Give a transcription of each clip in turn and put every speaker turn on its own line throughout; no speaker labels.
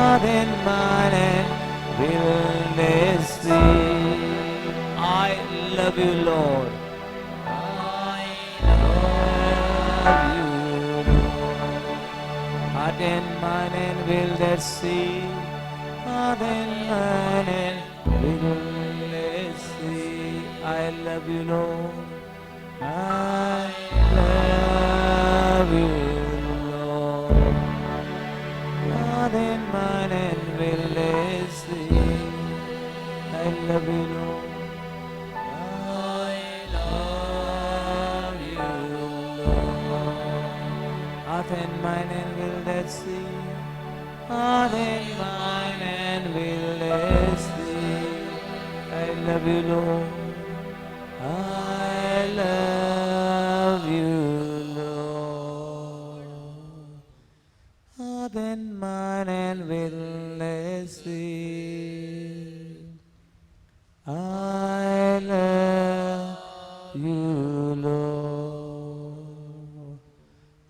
Heart and mind and will they see. I love you, Lord. I love you, Lord. Heart and mind and will that see. Heart and mind and will they see. I love you, Lord. I love you, Lord. Heart and mind and will they see. I love you, Lord. I love you, Lord. Heart and mind and will that see. Heart and mind and will they see. I love you, Lord. I love you, Lord. Heart and mind and will they see. I love you, Lord.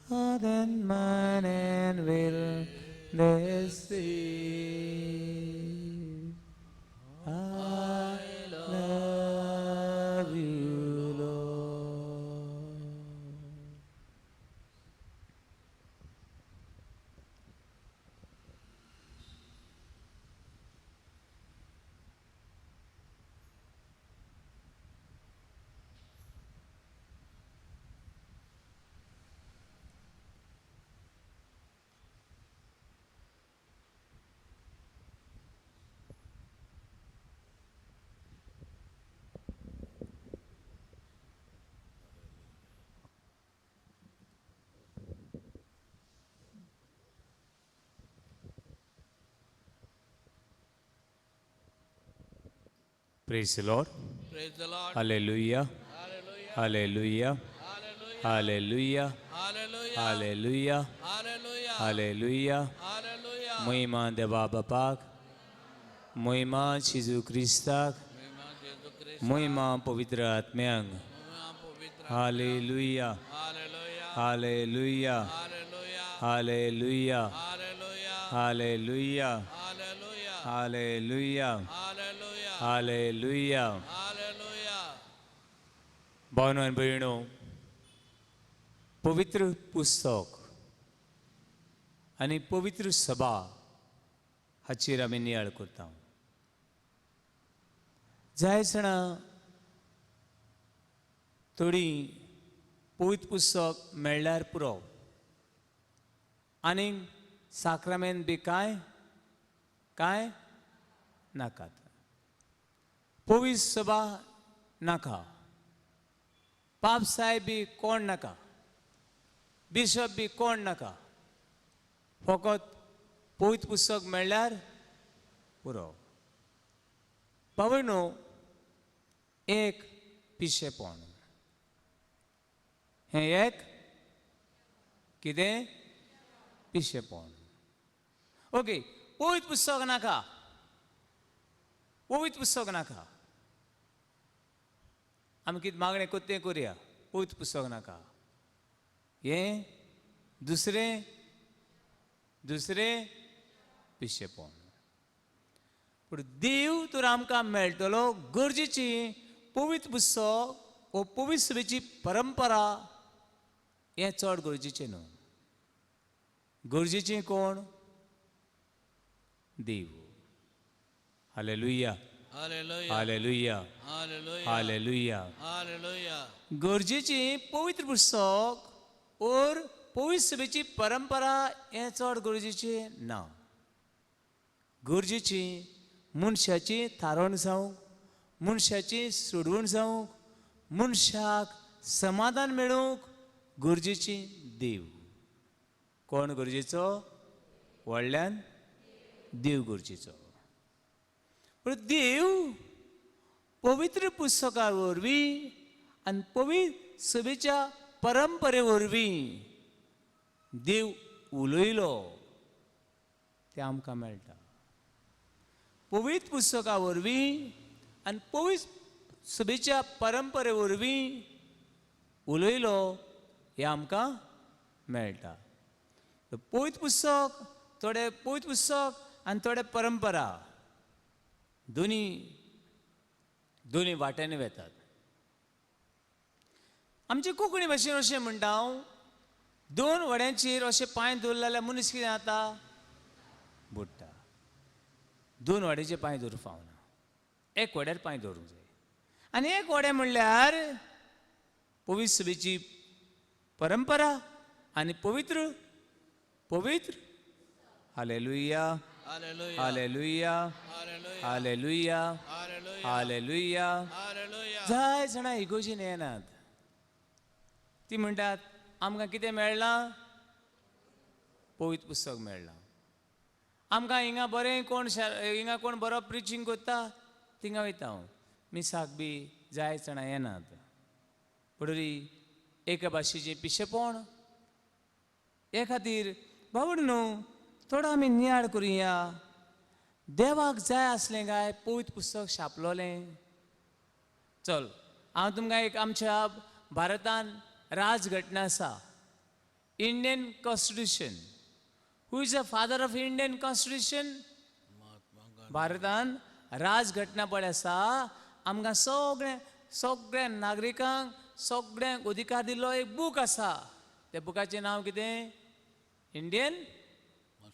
Heart and mind and will they see. I love you, Lord.
Praise the Lord.
Praise the Lord.
Hallelujah.
Hallelujah.
Hallelujah.
Hallelujah.
Hallelujah.
Hallelujah.
Hallelujah.
Hallelujah.
Hallelujah.
Hallelujah.
महिमा देवा बापाक, महिमा जेजू क्रिस्ताक,
महिमा जेजू क्रिस्त,
महिमा पवित्र आत्म्यांक.
महिमा पवित्र.
Hallelujah.
Hallelujah.
Hallelujah.
Hallelujah.
Hallelujah.
Hallelujah.
Hallelujah.
Hallelujah.
Hallelujah.
Hallelujah.
Hallelujah.
Hallelujah.
भावनो आनी भयणो, पवित्र पुस्तक आनी पवित्र सभा हाचेर आमी नियाळ करता. जाय जाणां, थोडीं पवित्र पुस्तक मेळ्ळ्यार पुरो, आनीक साक्रामेंत बी कांय कांय नाकात, पवित्र सभा नाका, पाप साहेब बी कोण नाका, बिशप बी कोण नाका, फकत पवित्र पुस्तक मेळ्ळ्यार पुरो. बाबा, एक पिशेपण हें, एक कितें पिशेपण. ओके, पवित्र पुस्तक नाका, पवित्र पुस्तक नाका, आमी कितें मागणें करता तें करुया, पवित्र पुस्तक नाका. हें दुसरें दुसरें पिशेपण. पूण देव तर आमकां मेळटलो गरजेची पवित्र पुस्तक वो पवित्र सभेची परंपरा हें चड गरजेचें न्हू. गरजेचें कोण? देव. Hallelujah.
Hallelujah.
Hallelujah.
Hallelujah.
Hallelujah.
Hallelujah.
गरजेची पवित्र पुस्तक ओर पवित्र सभेची परंपरा हें चड गरजेचें ना. गरजेची मनशाची थारोवण जावंक, मनशाची सोडवण जावंक, मनशाक समाधान मेळूंक गरजेची देव. कोण गरजेचो? व्हडल्यान देव गरजेचो. पूण देव पवित्र पुस्तका वरवीं आनी पवित्र सभेच्या परंपरे वरवीं देव उलयलो तें आमकां मेळटा. पवित्र पुस्तका वरवीं आनी पवित्र सभेच्या परंपरे वरवीं उलयलो हें आमकां मेळटा. पवित्र पुस्तक थोडे पवित्र पुस्तक आनी थोडे परंपरा दोनी दोनी वाट्यांनी वेतात. आमचे कोंकणी भाशेन अशें म्हणटा हांव, दोन वड्यांचेर अशें पांय दवरले जाल्यार मनीस कितें जाता? बुडटा. दोन वड्याचेर पांय दवरूंक फावना, एक वड्यार पांय दवरूंक जाय. आनी एक वडे म्हणल्यार पवित्र सभेची परंपरा आनी पवित्र पवित्र. Hallelujah,
hallelujah.
Hallelujah,
hallelujah.
Hallelujah,
hallelujah.
Hallelujah.
Hallelujah.
जाय जाणां इगोजीन येनात, ती म्हणटात आमकां कितें मेळ्ळां? पवित्र पुस्तक मेळ्ळां आमकां. हिंगा बरें कोण हिंगा कोण बरो प्रिचींग करता थिंगा वयता हांव. मिसाक बी जाय जाणां येनात. पडरी एका भाशेचें पिशेपण. हे खातीर बाबड न्हू थोडो आमी नियाळ करुया. देवाक जाय आसलें काय पवित्र पुस्तक छापलोलें? चल हांव तुमकां एक आमच्या भारतान राजघटना आसा, Indian constitution. Who is the father of Indian constitution?
Mahatma Gandhi.
भारतान राजघटना पळय आसा, आमकां सगळें सगळ्या नागरिकांक सगळ्यांक अधिकार दिल्लो एक बूक आसा. त्या बुकाचें नांव कितें? Indian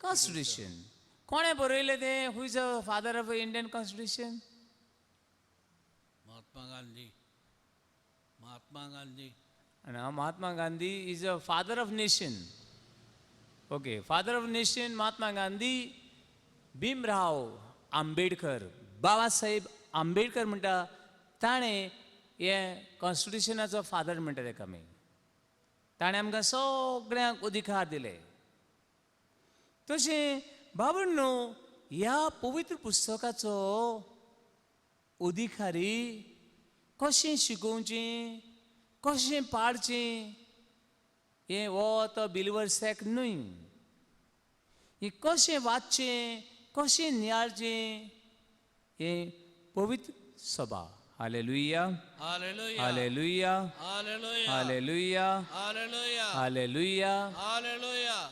constitution. कोणें बरयलें तें? Who is the father of Indian constitution?
Mahatma Gandhi. Mahatma Gandhi.
And Mahatma Gandhi is a father of nation. Okay, father of nation Mahatma Gandhi. Bhimrao Ambedkar, Babasaheb Ambedkar म्हणटा ताणें हें कॉन्स्टिट्युशनाचो father म्हणटा तेका आमी. ताणें आमकां सगळ्यांक अधिकार दिले. तशें बाबड न्हू ह्या पवित्र पुस्तकाचो अधिकारी कशें शिकोवचें, कशें पाळचें, हें हो तो बिलिवर सेक्ट न्हय. हें कशें वाचचें, कशें नियाळचें, हें पवित्र सभा. Hallelujah,
hallelujah.
Hallelujah,
hallelujah.
Hallelujah,
hallelujah.
Hallelujah.
Hallelujah.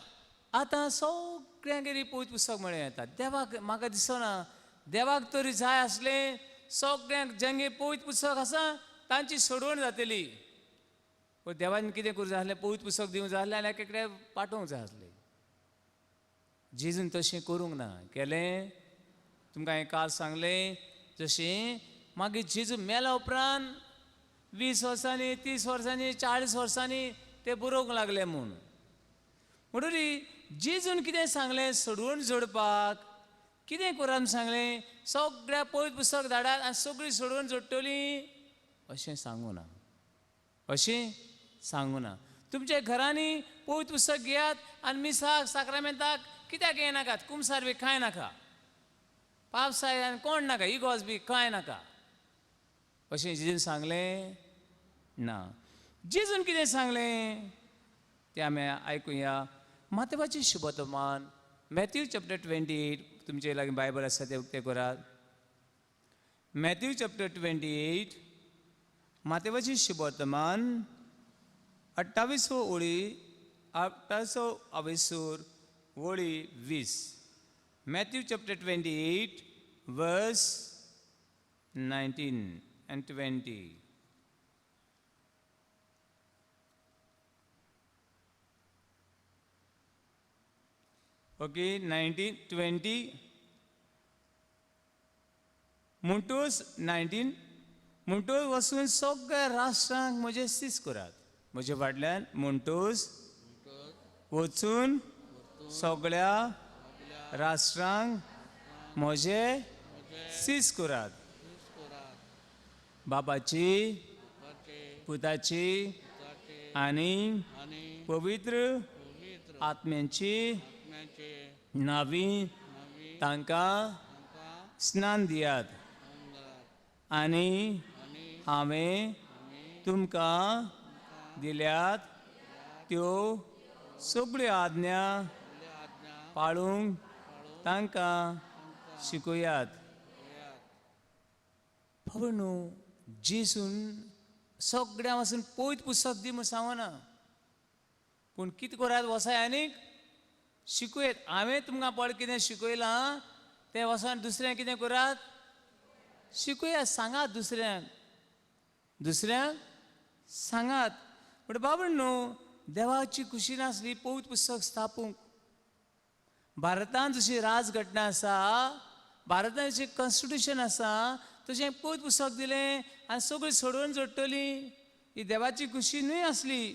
आतां सगळ्यांगेर पवित्र पुस्तक मेळूं येता. देवाक म्हाका दिसना देवाक तरी जाय आसलें सगळ्यांक जेंगे पवित्र पुस्तक आसा तांची सोडवण जातली. पूण देवान कितें करूं जाय आसलें? पवित्र पुस्तक दिवंक जाय आसलें आनी एक एकट्याक पाठोवंक जाय आसलें. जेजून तशें करूंक ना. केलें तुमकां हांवें काल सांगलें जशें मागीर जेजू मेल्या उपरांत 20 वर्सांनी, 30 वर्सांनी, 40 वर्सांनी ते बरोवंक लागले म्हूण. म्हणटरी जेजून कितें सांगलें सोडवण जोडपाक? कितें करान सांगलें? सगळ्या पवित्र पुस्तक धाडात आनी सगळीं सोडवण जोडटलीं अशें सांगूं ना, अशें सांगूं ना. तुमच्या घरांनी पवित्र पुस्तक घेयात आनी मिसाक साक्रामेंताक कित्याक येनाकात, कुमसार बी कांय नाका, पापसाय आनी कोण नाका, इगोज बी कांय नाका, अशें जेजून सांगलें ना. जेजून कितें सांगलें तें आमी आयकुया. मातेवाचें शुभवर्तमान मॅथ्यू चॅप्टर 28. तुमचे लागीं बायबल आसा तें उक्तें करात. मॅथ्यू चॅप्टर 28 मातेवाचें शुभवर्तमान 28 ओळी, 28 ओळी 20. Matthew chapter 28 verse 19 and 20. Okay, 19 20 म्हणटूच 19 म्हणटूच वचून सगळ्या राष्ट्रांक म्हजें सीस करात. म्हजे फाटल्यान म्हणटूच वचून सगळ्या राष्ट्रांक म्हजें सीस करात. बाबाची, पुताची आनी पवित्र आत्म्यांची नावी तांकां स्नान दियात आनी हांवें तुमकां दिल्यात त्यो सगळ्यो आज्ञा पाळूंक तांकां शिकयात. बाबा न्हू जेजून सगळ्यां पासून पवित्र पुस्तक दी म्हूण सांगना, पूण कितें करात वसाय आनीक शिकयत. हांवें तुमकां पळय कितें शिकयलां तें वचोन दुसऱ्यांक कितें करात, शिकयात, सांगात दुसऱ्यांक, दुसऱ्यांक सांगात. म्हणटा बाबा न्हू देवाची खुशी नासली पवित्र पुस्तक स्थापूंक. भारतांत जशी राजघटना आसा, भारतांत जशें कॉन्स्टिट्युशन आसा, तशें पवित्र पुस्तक दिलें आनी सगळीं सोडोवन जोडटली, ही देवाची खुशी न्हय आसली.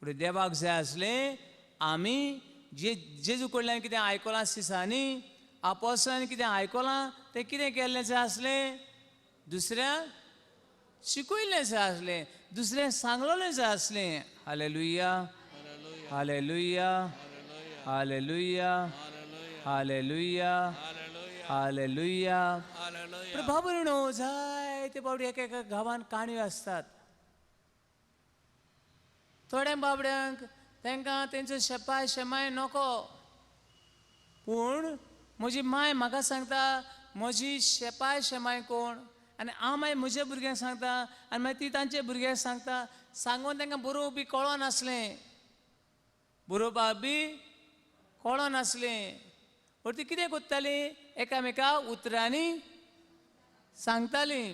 पूण देवाक जाय आसलें आमी जे जेजू कडल्यान कितें आयकलां, सिसांनी आपोसांनी कितें आयकलां तें कितें केल्लें जाय आसलें, दुसऱ्यांक शिकयल्लें जाय आसलें, दुसऱ्यांक सांगलेलें जाय आसलें. Hallelujah, hallelujah, hallelujah, hallelujah, hallelujah. पूण बाबू न्हू जायते फावटी एका एका गांवान काणयो आसतात. थोड्या बाबड्यांक तांकां तेंचो शेपाय शेमाय नको, पूण म्हजी माय म्हाका सांगता म्हजी शेपाय शेमाय कोण, आनी हांव मागीर म्हज्या भुरग्यांक सांगता आनी मागीर ती तांच्या भुरग्यांक सांगता. सांगून तांकां बरोवप बी कळनासलें, बरोवपाक बी कळनासलें. पूण ती कितें करताली, एकामेका उतरांनी सांगताली.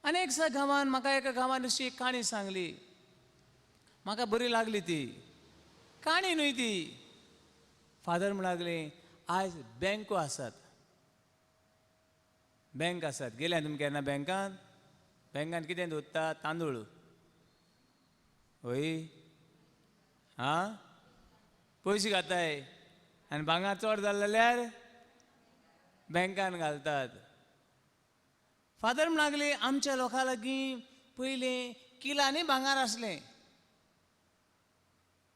आनी एक दिसा गांवान म्हाका एका गांवान अशी एक काणी सांगली, म्हाका बरी लागली ती काणी न्हय ती. फादर म्हण लागले आयज बँको आसात, बँक आसात. गेल्या तुमी केन्ना बँकान? बँकान कितें दवरता? तांदूळ हय, आं पयशे घाताय आनी भांगर चड जालें जाल्यार बँकान घालतात. फादर म्हण लागले आमच्या लोकां लागीं पयलीं किलांनी भांगर आसलें.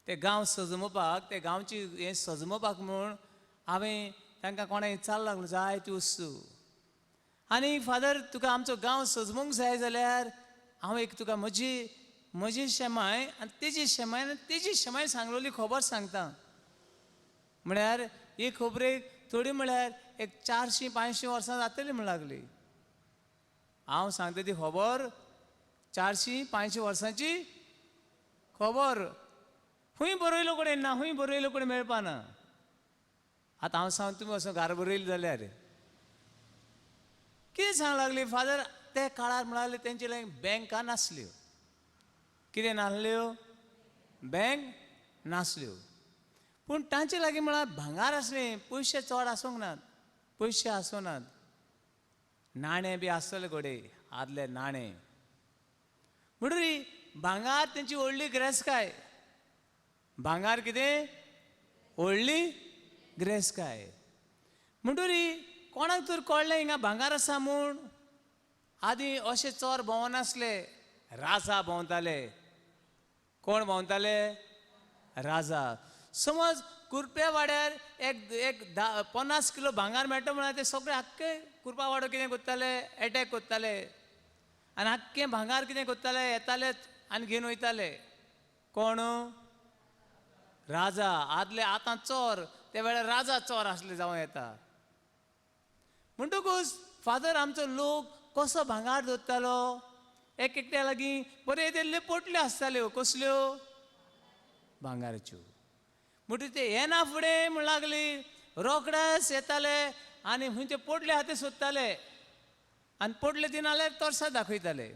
ते गांव सजमोवपाक, ते गांवची हें सजमोवपाक म्हूण हांवें तांकां कोणें चाल लागलो जायती वस्तू. आनी फादर तुका आमचो गांव सजमोवंक जाय जाल्यार हांव एक तुका म्हजी म्हजी शेमाय आनी तेजी शेमाय आनी तेजी शेमाय सांगलोली खबर सांगता. म्हळ्यार ही खबरेक थोडी म्हळ्यार एक 400-500 वर्सां जातली म्हण लागली. हांव सांगता ती खबर 400-500 वर्सांची खबर. खंय बरयलो कडेन ना, खंय बरयलो कडेन मेळपाना. आतां हांव सांग तुमी असो घार बरयली जाल्यार कितें सांग लागली फादर. ते काळार म्हणाले तेंचे लागीं बँकां नासल्यो. कितें नासल्यो? बँक नासल्यो. पूण तांचे लागीं म्हळ्यार भांगर आसलें, पयशे चड आसूंक नात, पयशे आसूं नात, नाणें बी आसतले घडये आदले नाणें. म्हणटरी भांगर तेंची व्हडली गिरेस्तकाय. भांगर कितें? व्हडली गिरेस्तकाय. म्हणटरी कोणाक तर कळ्ळें हिंगा भांगर आसा म्हूण. आदीं अशे चोर भोंवनासले, राजा भोंवताले. कोण भोंवताले? राजा. समज कुर्प्या वाड्यार एक एक 50 किलो भांगर मेळटा म्हणल्यार ते सगळे आख्खे कुर्पा वाडो कितें करताले, एटॅक करताले आनी आख्खें भांगर कितें करताले, येताले आनी घेवन वयताले. कोण? राजा. आदले आतां चोर, ते वेळार राजा चोर आसले जावं येता. म्हणटकूच फादर आमचो लोक कसो भांगर दवरतालो, एक एकट्या लागीं बरे ते पोटल्यो आसताल्यो. कसल्यो? भांगराच्यो. म्हणटकीर ते येना फुडें म्हण लागली रोखडेच येताले आनी खंय ते पोटले आहा ते सोदताले आनी पोटले दिना जाल्यार तोर्सा दाखयताले.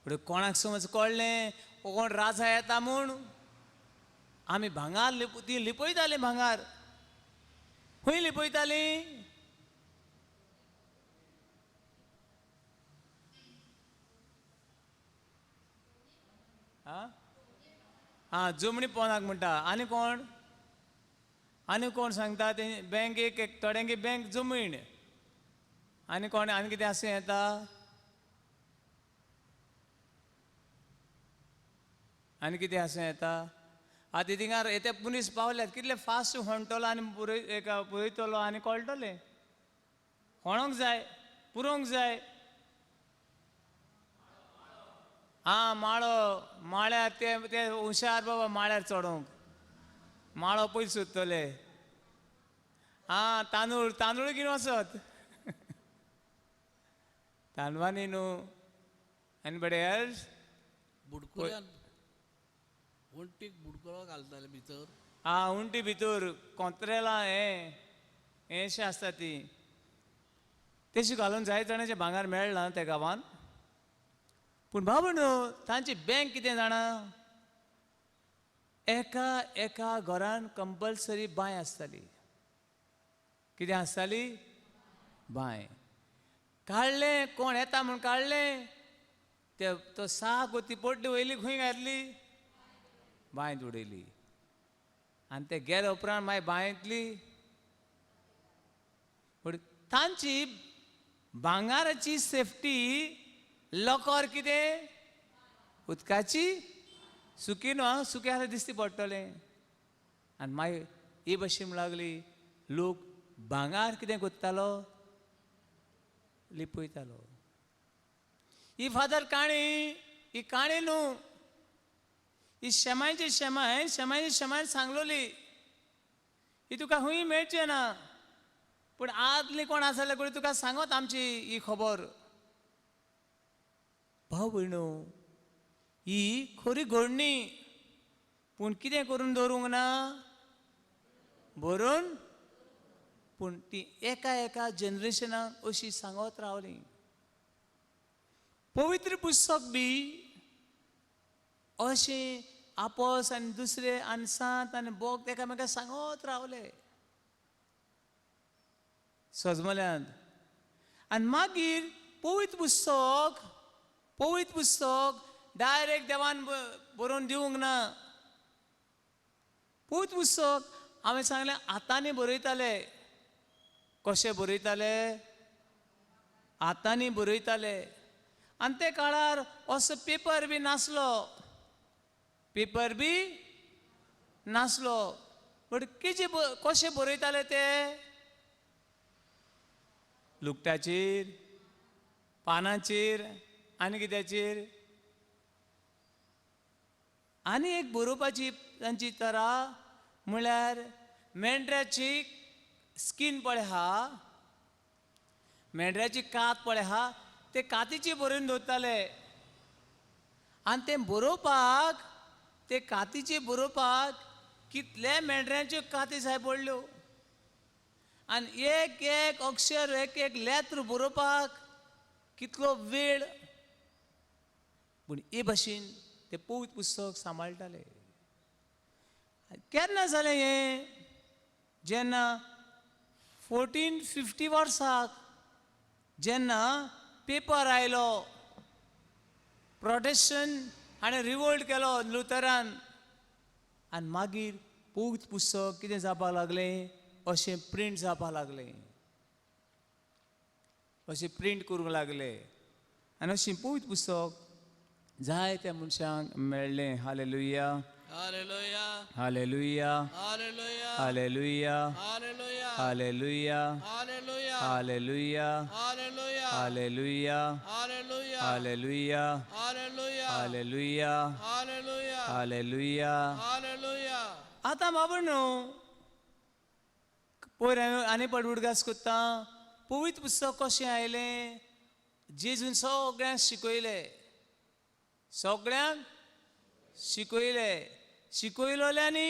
म्हणटकीर कोणाक समज कळ्ळें कोण राजा येता म्हूण, आमी भांगर ती लिपयताली. भांगर खंय लिपयताली? आं जमणी पोनाक म्हणटा. आनी कोण? आनी कोण सांगता? ते बँक एक थोड्यांकी बँक जमीन. आनी कोण आनी कितें आसूं येता? आनी कितें आसूं येता? आतां थिंगा ते पुलीस पावल्यात, कितले फास्ट होणटलो आनी पुरयतलो आनी कळटलें. होणोंक जाय, पुरोवंक जाय. आं माळो, माळ्यार ते ते हुशार बाबा माळ्यार चडोवंक, माळो पयस सोदतले. आं तांदूळ, तांदूळ घेवन वचत तांदवांनी न्हू. आनी बडे
बुडकुल्यान वण्टीक बुडकुलो घालताले भितर.
आ उंटी भितर कोंत्रेलां हें हें आसता ती तेशी घालून जायत जाणांचें भांगर मेळ्ळां त्या गांवान. पूण बाबा न्हू तांची बँक कितें जाणा, एका एका घरान कंपल्सरी बांय आसताली. कितें आसताली? बांय. काडलें कोण येता म्हूण काडलें, ते तो साक ती पोटली वयली खंय घातली? बांयत उडयली. आनी ते गेले उपरांत मागीर बांयतली. पूण तांची भांगाराची सेफ्टी लॉकर कितें? उदकाची सुकी न्हू आं, सुकी आसल्यार दिसती पडटलें. आनी मागीर ही भशेन लागली लोक भांगार कितें करतालो? लिपयतालो. ही फादर काणी, ही काणी न्हू, ही शेमायची शेमाय, शेमायची शेमायन सांगलोली. ही तुका खंय मेळचें ना, पूण आदली कोण आसा जाल्यार कोणी तुका सांगत आमची ही खबर. भाव भयणो, ही खरी घडणी, पूण कितें करून दवरूंक ना? बरोवन. पूण ती एका एका जनरेशनाक अशी सांगत रावली. पवित्र पुस्तक बी अशें आपस आनी दुसरे आनी सांत आनी बोग एकामेकांक सांगत रावले सजमल्यांत. आनी मागीर पवित्र पुस्तक, पवित्र पुस्तक डायरेक्ट देवान बरोवन दिवंक ना. पवित्र पुस्तक हांवें सांगलें हातांनी बरयताले. कशें बरयताले? हातांनी बरयताले. आनी ते काळार असो पेपर बी नासलो, पेपर बी नासलो. बट कितें कशें बरयताले ते? लुगटाचेर, पानाचेर आनी कित्याचेर. आनी एक बरोवपाची तांची तरा म्हळ्यार मेंढऱ्याची स्कीन पळय आहा, मेंढऱ्याची कात पळय आहा, ते कातीची बरोवन दवरताले. आनी तें बरोवपाक, ते कातीची बरोवपाक कितले मेंढऱ्यांच्यो काती जाय पडल्यो. आनी एक एक अक्षर, एक एक लेत्र बरोवपाक कितलो वेळ. पूण हे भाशेन ते पवित्र पुस्तक सांबाळटाले. केन्ना जालें हें? जेन्ना 1450 वर्साक जेन्ना पेपर आयलो, प्रोटेस्टन हाणें रिवोल्ट केलो लुथरान. आनी मागीर पवित्र पुस्तक कितें जावपाक लागलें? अशें प्रिंट जावपाक लागलें, अशें प्रिंट करूंक लागले. आनी अशें पवित्र पुस्तक जायत्या मनशांक मेळ्ळें. Hallelujah,
hallelujah,
hallelujah,
hallelujah,
hallelujah,
hallelujah,
hallelujah,
hallelujah,
hallelujah,
hallelujah,
hallelujah,
hallelujah,
hallelujah,
hallelujah,
hallelujah,
hallelujah,
hallelujah.
Hallelujah.
आतां बाबा न्हू पयर हांवें आनी पड उडगास कोत्ता पवित्र पुस्तक कशें आयलें? जेजून सगळ्यांक शिकयलें, सगळ्यांक शिकयलें, शिकयलोल्यांनी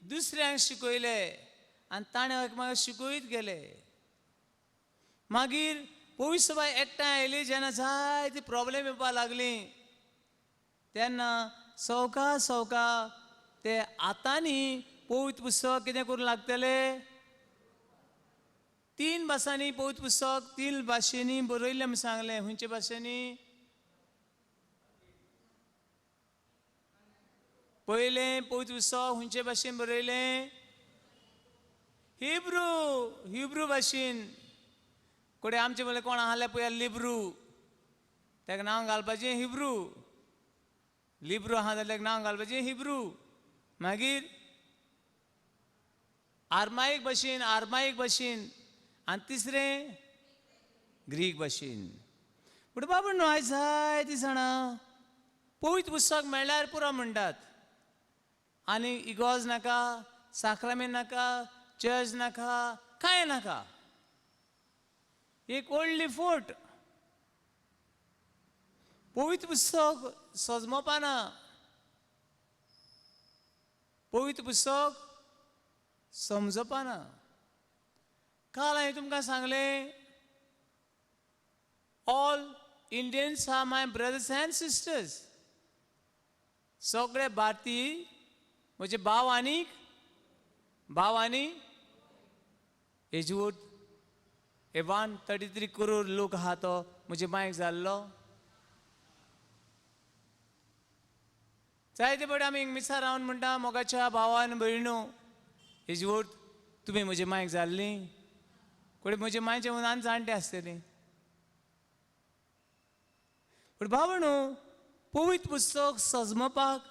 दुसऱ्यांक शिकयलें आनी ताणें एकमेकांक शिकयत गेले. मागीर पवित्र सभा एकठांय आयली जेन्ना जायती प्रॉब्लेम येवपाक लागली तेन्ना सवका सवका ते हातांनी पवित्र पुस्तक कितें करूंक लागतले? तीन भासांनी पवित्र पुस्तक तीन भाशेंनी बरयल्लें म्हूण सांगलें. खंयच्या भाशेंनी? पयलें पवित्र पुस्तक खंयचे भाशेन बरयलें? हिब्रू, हिब्रू भाशेन. कोडे आमचे म्हणल्यार कोण आसले पळय लिब्रू, ताका नांव घालपाचें हिब्रू. लिब्रू आहा जाल्यार ताका नांव घालपाचें हिब्रू. मागीर आर्माईक भाशेन, आर्माईक भाशेन. आनी तिसरें ग्रीक भाशेन. पूण बाबा न्हू आयज जायतीं जाणां पवित्र पुस्तक मेळ्ळ्यार पुरो म्हणटात आनी इगोर्ज नाका, साक्रामेंत नाका, चर्च नाका, कांय नाका. एक व्हडली फोट. पवित्र पुस्तक सजमोवपा ना, पवित्र पुस्तक समजपाना. काल हांवें तुमकां सांगलें, all Indians are my brothers and sisters. सगळे भारतीय म्हजे भाव आनी भाव आनी एजवूड. हे 133 करोड लोक आहा तो म्हजे मायक जाल्लो. जायते फावटी आमी मिसार रावन म्हणटा, मोगाच्या भावान भयणू, हेजी तुमी म्हजे मायक जाल्ली, कोणी म्हजे मायचे उनान जाणटे आसतली. पूण भावणू, पवित्र पुस्तक सजमपाक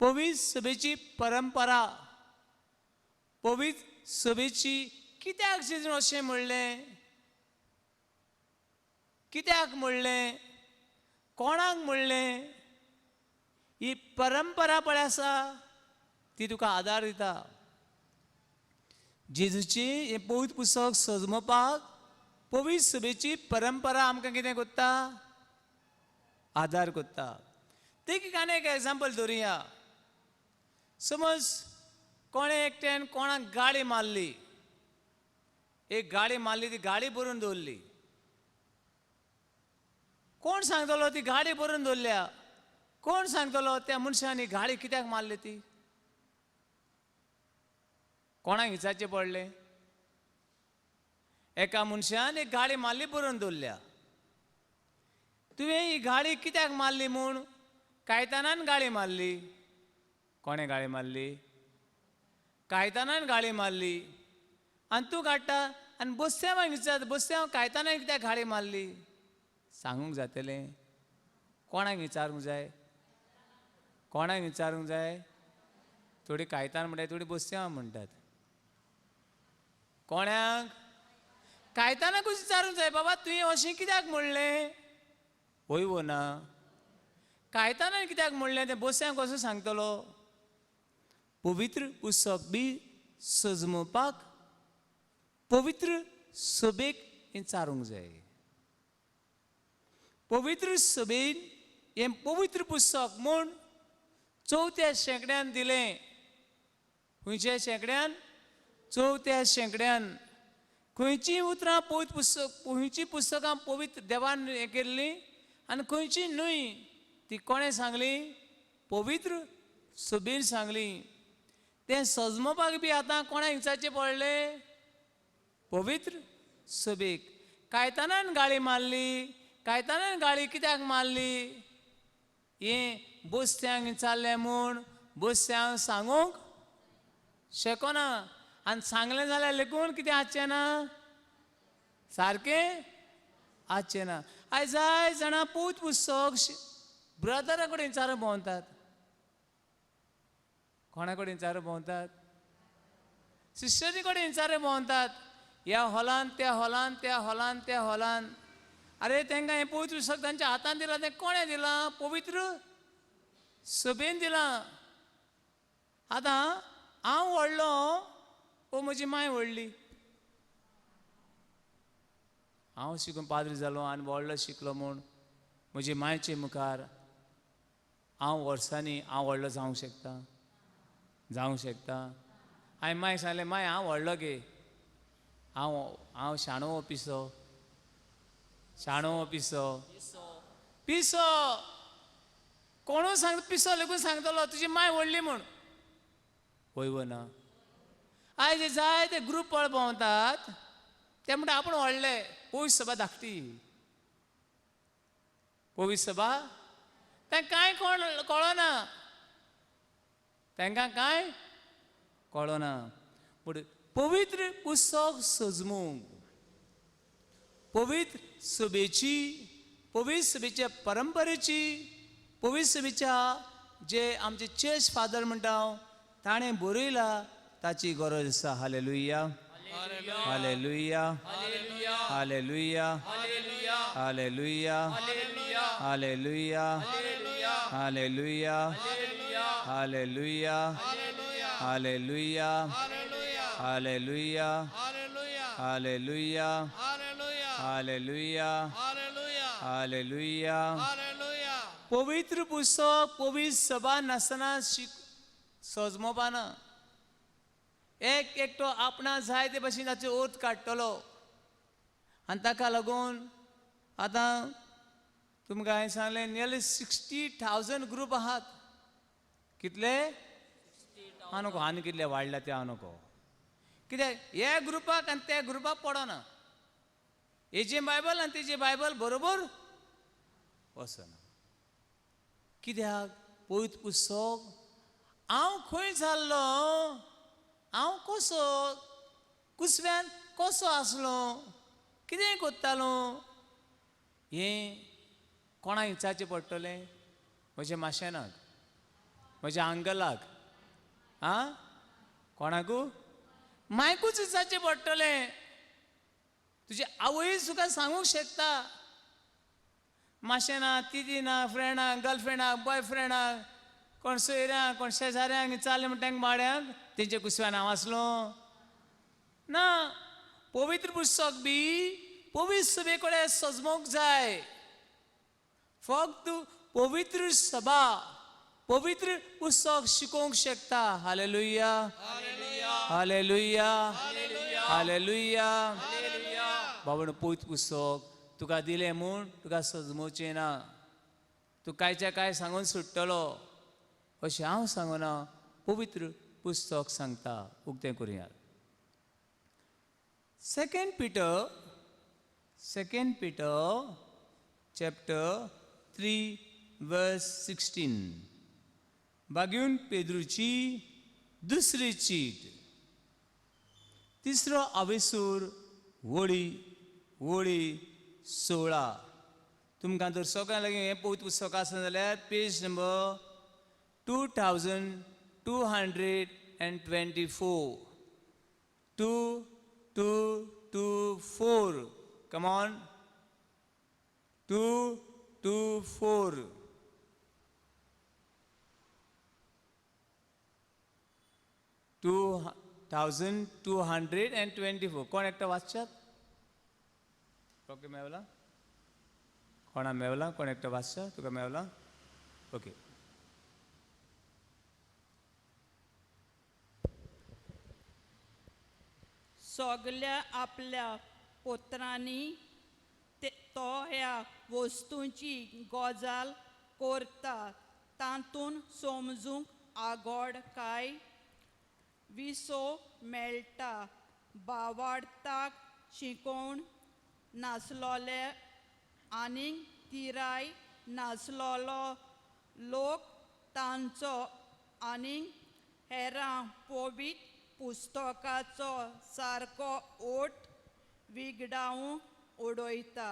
पवित्र सभेची परंपरा, पवित्र सभेची कित्याक जेजून अशें म्हणलें, कित्याक म्हणलें, कोणाक म्हणलें, ही परंपरा पळय आसा ती तुका आदार दिता. जेजूची हें पवित्र पुस्तक सजमपाक पवित्र सभेची परंपरा आमकां कितें करता, आदार करता. देखीक आनी एक एग्जाम्पल धरुया. समज कोणें एकट्यान कोणाक गाळी मारली, एक गाळी मारली, ती गाळी बरोवन दवरली. कोण सांगतलो ती गाडी बरोवन दवरल्या? कोण सांगतलो त्या मनशान ही गाळी कित्याक मारली ती? कोणाक विचारचें पडलें? एका मनशान एक गाळी मारली, बरोवन दवरल्या. तुवें ही गाळी कित्याक मारली म्हूण कायतानान गाळी मारली. कोणें गाळी मारली? कायतानान गाळी मारली. आनी तूं काडटा आनी बस्त्यांवाक विचार, बस्त्यांव कायतानान कित्याक गाळी मारली? सांगूंक जातलें? कोणाक विचारूंक जाय? कोणाक विचारूंक जाय? थोडी कायतान म्हणटात, थोडी बस्त्यांव म्हणटात. कोणाक? कायतानाकूच विचारूंक जाय, बाबा तुवें अशें कित्याक म्हणलें? हय वो ना? कायतानान कित्याक म्हणलें तें बस्त्यांक कसो सांगतलो? पवित्र पुस्तक बी सजमोवपाक पवित्र सभेक विचारूंक जाय. पवित्र सभेन हें पवित्र पुस्तक म्हूण चवथ्या शेंकड्यान दिलें. खंयच्या शेंकड्यान? चवथ्या शेंकड्यान. खंयचीं उतरां पवित्र पुस्तक, खंयचीं पुस्तकां पवित्र देवान हें केल्लीं आनी खंयचीं न्हय ती कोणें सांगली? पवित्र सभेन सांगली. तें सजमोवपाक बी आतां कोणाक विचारचें पडलें? पवित्र सभेक. कायतानान गाळी मारली, कायतानान गाळी कित्याक मारली हें बस्त्यांक विचारलें म्हूण बस्त्यांक सांगूंक शकना. आनी सांगलें जाल्यार लेगून कितें आसचें ना, सारकें आसचें ना. आयज जाय जाणां पवित्र पुस्तक ब्रदरा कडेन विचारूंक भोंवतात. कोणा कडेन विचारूंक भोंवतात? सिस्टरी कडेन विचारूंक भोंवतात. ह्या हॉलान, त्या हॉलान, त्या हॉलान, त्या हॉलान. अरे तांकां हें पवित्र पुस्तक तांच्या हातान दिलां, तें कोणें दिलां? पवित्र सभेन दिलां. आतां हांव व्हडलो वो म्हजी मांय व्हडली? हांव शिकून पाद्री जालो आनी व्हडलो शिकलो म्हूण म्हजे मांयचे मुखार हांव वर्सांनी हांव व्हडलो जावंक शकता, जावंक शकता. हांवें मांयक सांगलें, मांय हांव व्हडलो गे, हांव हांव शाणो पिसो, शाणो पिसो, पिसो. कोणूय सांग पिसो लेगून सांगतलो तुजी मांय व्हडली म्हूण. हय वो ना? आयज जाय ते ग्रूप पळ भोंवतात, ते म्हणटा आपूण व्हडले. पवित्र सभा धाकटी, पवित्र सभा तांकां कांय कोण कळना, तांकां कांय कळना. पूण पवित्र पुस्तक सजमूंक पवित्र सभेची, पवित्र सभेच्या परंपरेची, पवित्र सभेच्या जे आमचे चर्च फादर म्हणटा हांव ताणें बरयला ताची गरज आसा. Hallelujah, hallelujah, hallelujah, hallelujah, hallelujah, hallelujah, hallelujah, hallelujah, hallelujah, hallelujah, hallelujah, hallelujah. पवित्र पुस्तक पवित्र सभा नासतना सजमोवपाना. एक एकटो आपणा जाय ते भशेन ताचो अर्थ काडटलो. आनी ताका लागून आतां तुमकां हांवें सांगलें नियरली 60,000 ग्रूप आहात. कितले? हांव नको आनी कितले वाडल्या ते हांव नको. कित्याक ह्या ग्रुपाक आनी त्या ग्रुपाक पडना. हेजें बायबल आनी तेजें बायबल बरोबर वचना. कित्याक? पवित्र पुस्तक हांव खंय जाल्लो, हांव कसो कुसव्यान कसो आसलो, कितें करतालो हें कोणाक विचारचें पडटलें? म्हज्या माशेनाक, म्हज्या अंकलाक, आं कोणाकू? मायकूच विचारचें पडटलें. तुजी आवयूच तुका सांगूंक शकता. माशेना, तिदीना, फ्रेंडाक, गर्लफ्रेंडाक, बॉयफ्रेंडाक, कोण सोयऱ्यांक, कोण शेजाऱ्यांक विचारलें म्हणटा तांकां माड्यांक तेंच्या कुसव्यान हांव आसलो ना. पवित्र पुस्तक बी पवित्र सभे कडेन सजमोवंक जाय. फक्त पवित्र सभा पवित्र पुस्तक शिकोवंक शकता. Hallelujah, hallelujah, hallelujah. बाबा पवित्र पुस्तक तुका दिलें म्हूण तुका सजमोवचें ना. तूं कांयच्या कांय सांगून सुट्टलो अशें हांव सांगना. पवित्र पुस्तक सांगता. उक्तें करुया. Second Peter chapter 3 verse 16. बागेवन पेद्रूची दुसरी चीट, तिसरो आवेसूर वळी वळी 16. तुमकां जर सगळ्यां लागीं हें पवित्र पुस्तक आसा जाल्यार पेज नंबर 2224, 2224. Come on, 224. 2224. कोण एकटो वाचशात? ओके, मेवला? कोणा मेवला? कोण एकटो वाचशात? तुका मेवला? ओके.
सगल्या आपल्या पोत्रांनी तो ह्या वस्तूंची गजाल करता तातूंत समजूंक आगोड काय विसो मेळटा. बावाडताक शिकोवन नासलोले आनीक तिराय नासलोलो लोक तांचो आनीक हेरां पवित्र पुस्तकाचो सारको ओट विगडावंक उडयता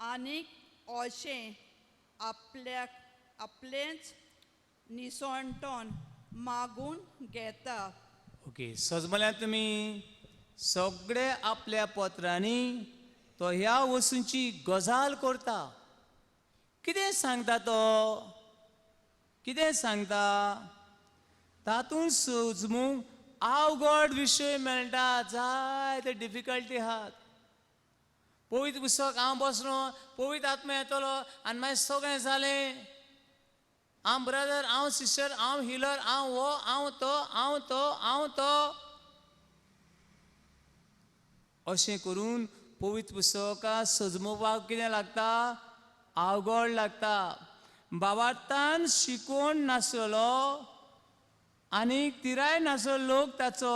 आनीक अशें आपल्याक आपलेंच निसणटोन मागून घेता.
ओके, सजमल्यार तुमी सगळे आपल्या पत्रांनी तो ह्या वस्तूंची गजाल करता. कितें सांगता तो? कितें सांगता? तातूंत सजमूंक अवघड विशय मेळटा. जायते डिफिकल्टी आहात. पवित्र पुस्तक हांव बसलो, पवित्र आत्मा येतलो आनी मागीर सगळें जालें. हांव ब्रदर, हांव सिस्टर, हांव हिलर, हांव हो, हांव तो, हांव तो, हांव तो. अशें करून पवित्र पुस्तकां सजमोवपाक कितें लागता? अवघड लागता. बाबातान शिकोवन नासलो आनी तिराय नासलो लोक ताचो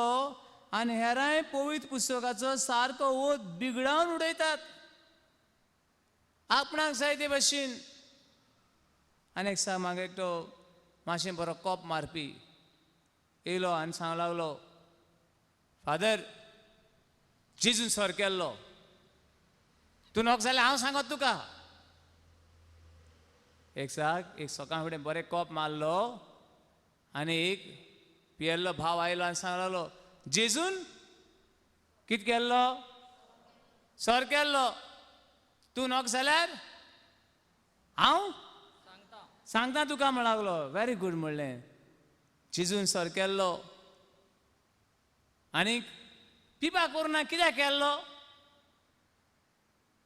आनी हेरांय पवित्र पुस्तकाचो सारको ओत बिगडावन उडयतात आपणाक जाय ते भशेन. आनी एक सांग, म्हाका एकटो मातशें बरो कोप मारपी येयलो आनी सांग लागलो, फादर जेजून सर केल्लो, तूं नोक जाल्यार हांव सांगत तुका. एक साक एक सकाळ फुडें बरें कोप मारलो आनी एक पियेल्लो भाव आयलो आनी सांग लागलो, जेजून कित केल्लो? सर केल्लो, तूं नोक जाल्यार हांव सांगता तुका म्हण लागलो. व्हेरी गूड म्हणलें, जेजून सर केल्लो. आनी पिपा करुना कित्याक केल्लो?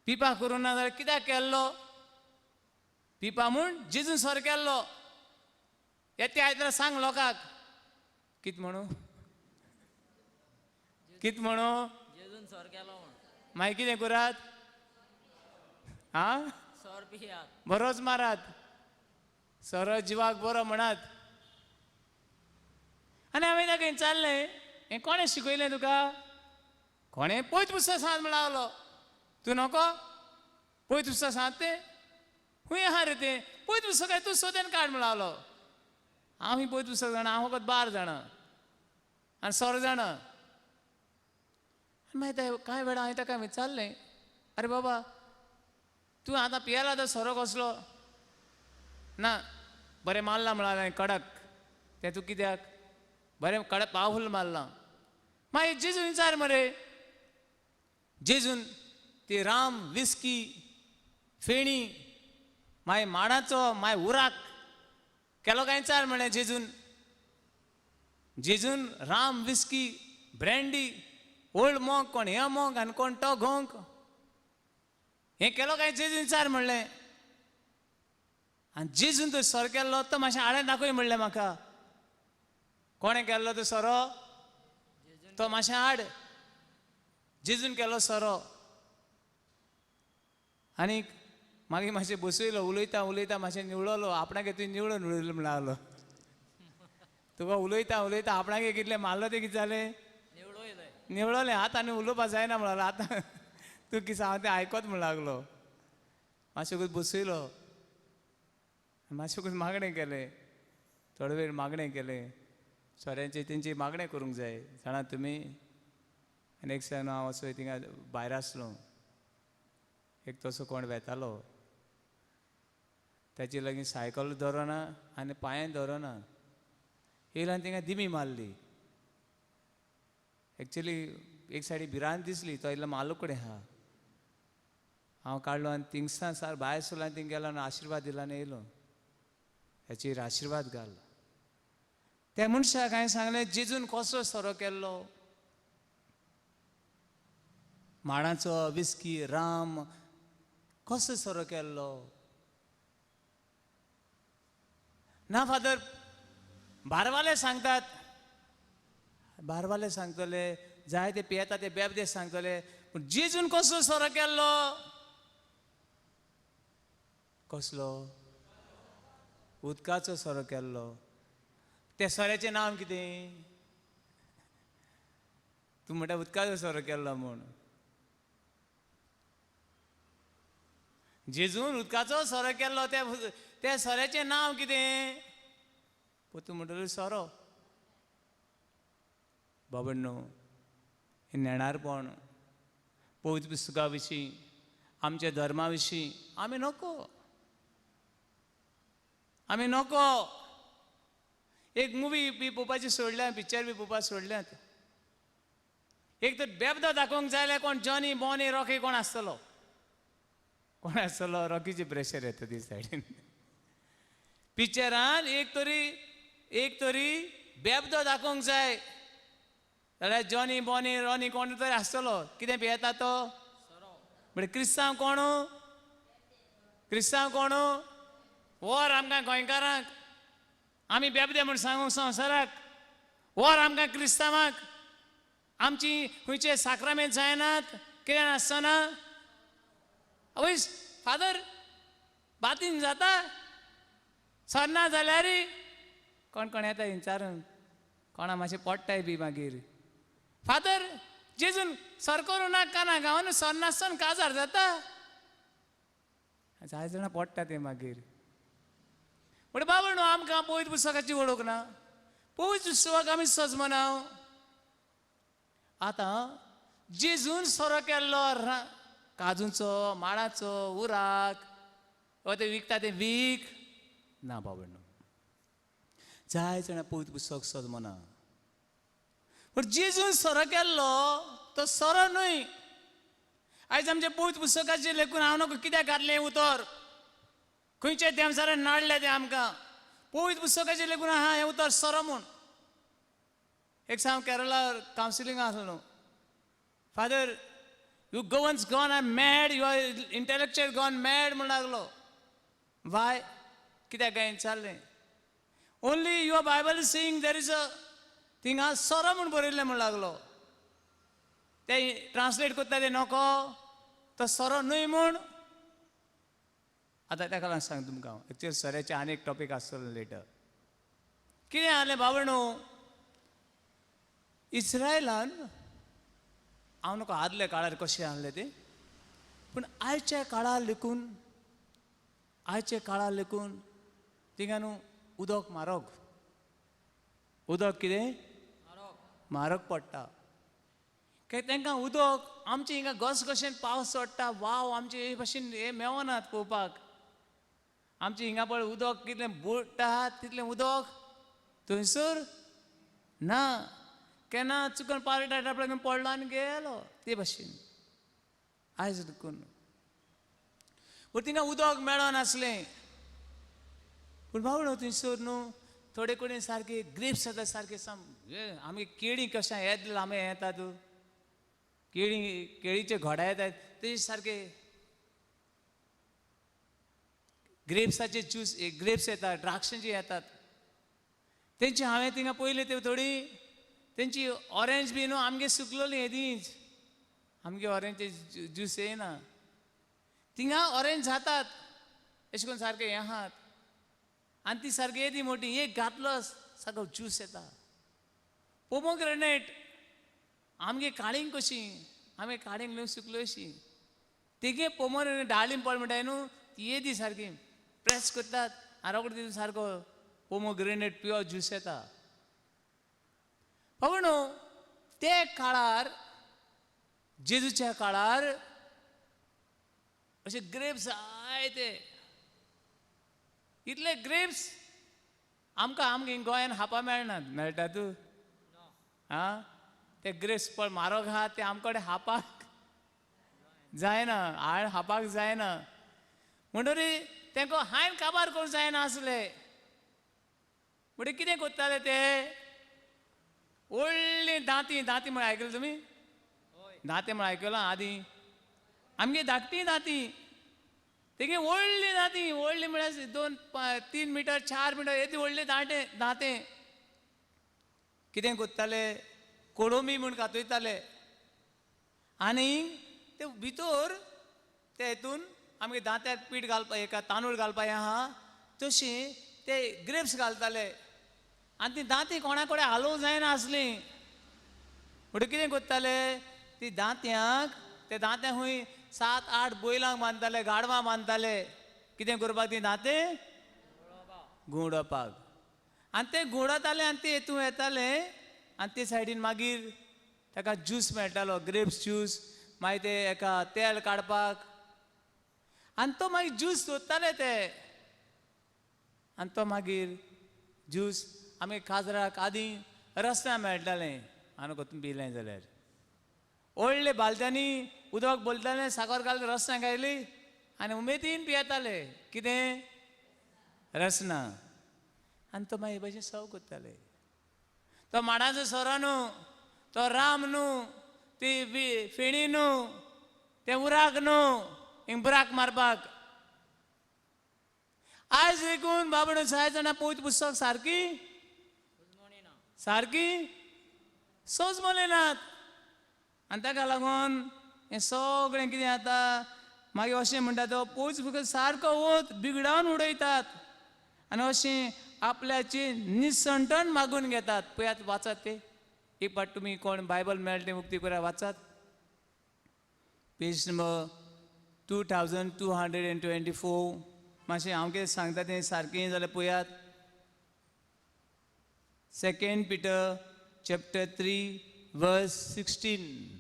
पिपा करुना जाल्यार कित्याक केल्लो? पिपा म्हूण जेजून सर केल्लो. येते आयतारा सांग लोकांक कित म्हणू. कित म्हणू
जेजून सोर केलो म्हण.
मागीर कितें करात? आं,
सोर पियात,
बरोच मारात, सोरो जिवाक बरो म्हणात. आनी हांवें ताका विचारलें, हें कोणें शिकयलें तुका? कोणें पयत पुस्तक सांग म्हण लागलो. तूं नको पयत पुस्तक सांग तें खूंय आहा रे तें पयत पुस्तक तूं सोदेन काड म्हण लागलो. हांव ही पयत पुस्तक जाणा, हांव फकत बार जाणा आनी सोरो जाणा. आनी मागीर कांय वेळा हांवें ताका विचारलें, आरे बाबा तूं आतां पियेला तो सोरो कसलो? ना बरें मारला म्हळां कडक, तें तूं कित्याक बरें कडक पावफूल मारलां. मागीर जेजून विचार मरे, जेजून ती राम विस्की फेणी मागीर माडाचो मागीर उराक केलो काय विचार म्हणलें जेजून. जेजून rum whisky brandy Old Monk कोण हे मोंक आनी कोण तो गोंक हें केलो काय जेजून विचार म्हणलें. आनी जेजून तो सोरो केल्लो तो मातशें आळें दाखय म्हणलें म्हाका. कोणें केल्लो तो सोरो? तो मातशें आड. जेजून केलो सोरो. आनीक मागीर मातशें बसयलो, उलयता उलयता मातशें निवळलो, आपणाक तुवें निवळून उडयलो म्हण लागलो. तुका उलयता उलयता आपणाक कितलें मारलो तें कितें जालें? निवळलें. आतां आनी उलोवपा जायना म्हणलो, आतां तूं कितें हांव तें आयकत म्हण लागलो. मातशें बसयलो, मातशें मागणें केलें, थोडो वेळ मागणें केलें. सोऱ्यांचें तेंची मागणें करूंक जाय जाणा तुमी. आनी एक दिसा हांव असो थिंगा भायर आसलो, एक तसो कोण वेतालो, ताचे लागीं सायकल दवरना आनी पांयेन दवरना, येयलो आनी थिंगा दिमी मारली. एक्चुली एक सायडी भिरांत दिसली, तो इल्लो मालो कडेन आहा. हांव काडलो आनी थिंगसान सार भायर सरलो आनी थिंग गेलो आनी आशिर्वाद दिलो आनी येयलो, हेचेर आशिर्वाद घाल. त्या मनशाक हांवें सांगलें, जेजून कसो सोरो केल्लो? माडाचो विस्की राम कसो सोरो केल्लो? ना फादर, बारवाले सांगतात, बारवाले सांगतले, जाय ते पियेता ते बेबदे सांगतले, पूण जेजून कसो सोरो केल्लो? कसलो? उदकाचो सोरो केल्लो. त्या सोऱ्याचें नांव कितें? तूं म्हणटा उदकाचो सोरो केल्लो म्हूण. जेजून उदकाचो सोरो केल्लो, त्या सोऱ्याचें नांव कितें? तूं म्हणटलो सोरो. बाबडनो, हें नेणारपण पवित्र पुस्तका विशीं, आमच्या धर्मा विशीं आमी नको, आमी नको. एक मुवी बी पळोवपाची सोडल्या, पिक्चर बी पळोवपाक सोडल्यात. एक तर बेबदो दाखोवंक जाय जाल्यार कोण जॉनी बॉनी रॉकी कोण आसतलो, कोण आसतलो? रॉकीची प्रेशर येता ती सायडीन. पिक्चरान एक तरी बेबदो दाखोवंक जाय जाल्यार जॉनी बॉनी रॉनी कोण तरी आसतलो. कितें पियेता तो? म्हणजे क्रिस्तांव कोण? क्रिस्तांव कोण? वर आमकां गोंयकारांक आमी बेबदे म्हूण सांगूंक संवसाराक, वर आमकां क्रिस्तांवांक, आमची खंयचे साक्रामेंत जायनात, कितें आसतना. आवय फादर बातीन जाता सरना जाल्यार कोण कोण येता विचारून, कोणा मातशें पडटाय बी मागीर. फादर जेजून सर करूं नाका ना गांवान सर नासतना काजार जाता, जाय जाणां पडटा तें मागीर. पूण बाबा न्हू आमकां पवित्र पुस्तकाची वळख ना, पवित्र पुस्तकाक आमी सजमना. आतां जेजून सोरो केल्लो काजूचो माडाचो उराक वा ते विकता तें वीक ना बाबा न्हू. जाय जाणां पवित्र पुस्तक सजमना. पूण जेजून सोरो केल्लो तो सोरो न्हय. आयज आमच्या पवित्र पुस्तकाचेर लेखून हांव नको कित्याक घातलें उतर, खंयच्या देमसारान नाडलें तें आमकां. पवित्र पुस्तकाचेर लेखून आहा हें उतर सोरो म्हूण. एक हांव केरला कावन्सिलिंग आसलो, Father you Goans gone I mad, you are intellectual gone mad म्हूण लागलो. वाय कित्याक काय विचारलें? Only your Bible is saying there is a थिंगा सोरो म्हूण बरयल्लें म्हूण लागलो. ते ट्रान्सलेट करता ते नको तो सोरो न्हय म्हूण. आतां ताका लागून सांग तुमकां हांव एक्चुअली सोऱ्याचे आनी एक टॉपीक आसतलो लेटर. कितें जालें बाबा इस्रायलान हांव नको आदल्या काळार कशें आहलें तें, पूण आयच्या काळार लेखून, आयच्या काळार लेखून थिंगा न्हू उदक म्हारग, उदक कितें म्हारग पडटा. कित्याक तांकां उदक आमचे हिंगा घसघशेन पावस पडटा, वाव आमचे हे भाशेन हे मेवनात पळोवपाक. आमचे हिंगा पळय उदक कितलें बुडटा तितलें उदक थंयसर ना. केन्ना चुकून पावस आपल्याक पडलो आनी गेलो ते भाशेन आयज देखून. पूण थिंगा उदक मेळनासलें. पूण बाबडो थंयसर न्हू थोडे कडेन सारके ग्रेप्स जाता सारके साम आमी केळीं कशें येत आमी येतात केळीं केळीचे घोडा येतात ते सारके ग्रेप्साचे ज्यूस ग्रेप्स येतात, द्राक्षांचे येतात. तेंची हांवें थिंगा पयलें ते थोडी तेंची ऑरेंज बी न्हू आमगे सुकलोली येदींच, आमगे ऑरेंज ज्यूस येना. थिंगा ऑरेंज जातात अशें करून सारके हें आहात आनी ती सारकी येदी मोटी एक घातलो सारको ज्यूस येता. पोमोग्रेनेट आमगे काळींग कशी, आमगे काळींग न्हू सुकल्यो अशी तेगे पोमोग्रेनेट डाळीम पड म्हणटाय न्हू ती येदी सारकी प्रेस करतात आनी रोकडे तितून सारको पोमोग्रेनेट प्युअर ज्यूस येता. बाबा न्हू ते काळार जेजूच्या काळार अशे ग्रेप्स जायते, इतले ग्रेप्स आमकां आमगे गोंयान खावपा मेळनात. मेळटात आं ते ग्रेप्स पळ म्हारग आहा ते आमकडे खावपाक जायना, हाड खावपाक जायना. म्हणटरी तांकां हांवें काबार करूंक जायना आसले. म्हणटकीर कितें करताले ते व्हडलीं दांती, दांती म्हळ्यार आयकलें तुमी? दांतें म्हळ्यार आयकलां आदीं आमगे धाकटी दांती, तेगे व्हडलीं दांती, व्हडलीं म्हळ्यार 2 3 मिटर 4 मिटर येदी व्हडले दांटे दांतें. कितें करताले कोळंबी म्हूण कातयताले आनी ते भितर ते हितून आमगे दांत्याक पीठ घालपा एका तांदूळ घालपा हें आहा तशी ते ग्रेप्स घालताले आनी ती दांती कोणा कडेन हालोवंक जायना आसलीं. म्हणटकीर कितें करताले ती दांत्यांक, ते दांत्यांक खंय 7 8 बैलांक बांदताले, गाडवां बांदताले. कितें करपाक ती दांतें घुंवडोवपाक. आनी ते घुंवडताले आनी ते हितून येताले आनी ते सायडीन मागीर ताका ज्यूस मेळटालो, ग्रेप्स ज्यूस. मागीर ते एका तेल काडपाक आनी तो मागीर ज्यूस सोदताले ते आनी तो मागीर ज्यूस आमी खाजराक आदीं रस्त्या मेळटालें. आनी कोतून पिलें जाल्यार व्हडले बालद्यांनी उदक बोलतालें, साकर घालून रसना घायली आनी उमेदीन पियेताले. कितें रसना. आनी तो मागीर भशेन सव करताले. तो माडाचो सोरो न्हू, तो राम न्हू, ती फेणी न्हू, तें उराक न्हू हिंग बुराक मारपाक. आयज देखून बाबड जाय जाणां पवित्र पुस्तक सारकी सारकी सोज नात. आनी ताका लागून हें सगळें कितें जाता मागीर अशें म्हणटा तो पवित्र पुस्तक सारको वत बिगडावन उडयतात आनी अशें आपल्याची निसंटण मागून घेतात. पळयात वाचात ते एक फावट तुमी कोण बायबल मेळटा तें उक्ती करा वाचात. पेज नंबर 2224. मातशें हांव कितें सांगता तें सारकें जाल्यार पळयात. 2 Peter chapter 3 verse 16.